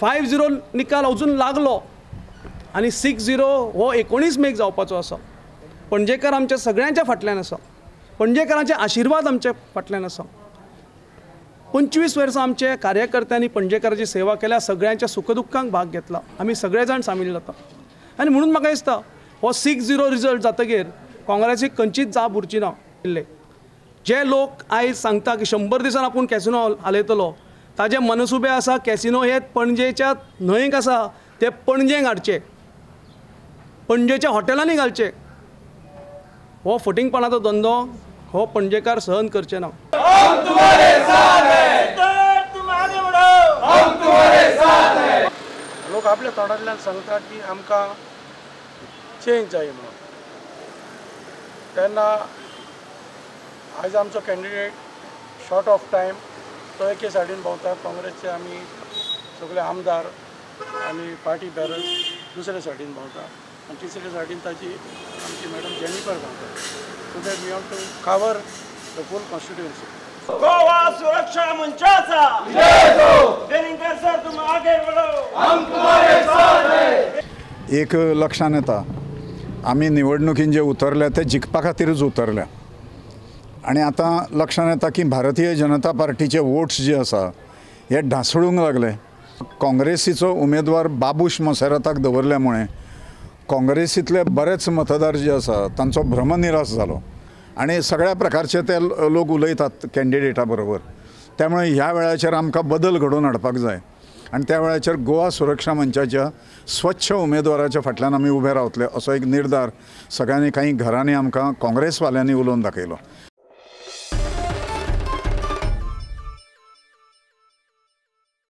5-0 निकाल अजून लागलो आनी 6-0 हो 19 मेक जावपाचो आसा। पणजेकार आमच्या सगळ्यांच्या फाटल्यान आसा, पणजेकारांचे आशिर्वाद आमच्या फाटल्यान आसा। 25 वर्सां आमचे कार्यकर्त्यांनी पणजेकाराची सेवा केल्या, सगळ्यांच्या सुखदुख्खांक भाग घेतला, आमी सगळे जाण सामील जाता आनी म्हणून म्हाका दिसता हो 6-0 रिजल्ट जातगीर काँग्रेसीक खंयचीच जाप उरची ना। जे लोक आयज सांगता की 100 दिसान आपूण कॅसिनो हालयतलो, ताजे मनसुबे आसा कॅसिनो हे पणजेच्या न्हंयक आसा ते पणजेक हाडचे, पणजेच्या हॉटेलांनी घालचे। हो फटींगपणाचो धंदो हो पणजेकार सहन करचे ना। लोक आपल्या तोंडांतल्यान सांगता की आमकां चेंज जाय म्हणून, तेन्ना आयज आमचो कॅन्डिडेट शॉर्ट ऑफ टायम तो एके सायडीन भोंवता, काँग्रेसचे आमी सगळे आमदार आनी पार्टी बॅरर्स दुसरे सायडीन भोंवता आनी तिसरे सायडीन ताची आमची मॅडम जेनिफर भोंवता। So that we have to cover the full constituency. Goa Suraksha मंचाचा जय हो। डेरिंगर सर तुम आगे बढ़ो, हम तुम्हारे साथ हैं। एक लक्षात येता आमी निवडणुकीन जे उतरल्या ते जिखपा खातीरच उतरल्या आनी आतां लक्षात येता की भारतीय जनता पार्टीचे वोट्स जे आसा हे ढासळूंक लागले। काँग्रेसीचो उमेदवार बाबूश मोसेराताक दवरल्या मुळे काँग्रेसींतले बरेच मतदार जे आसा तांचो भ्रमनिरास जालो आनी सगळ्या प्रकारचे ते लोक उलयतात कॅन्डिडेटा बरोबर। त्यामुळे ह्या वेळाचेर आमकां बदल घडोवन हाडपाक जाय आनी त्या वेळाचेर गोवा सुरक्षा मंचाच्या स्वच्छ उमेदवाराच्या फाटल्यान आमी उबे रावतले असो एक निर्धार सगळ्यांनी काही घरांनी आमकां काँग्रेसवाल्यांनी उलोवन दाखयलो।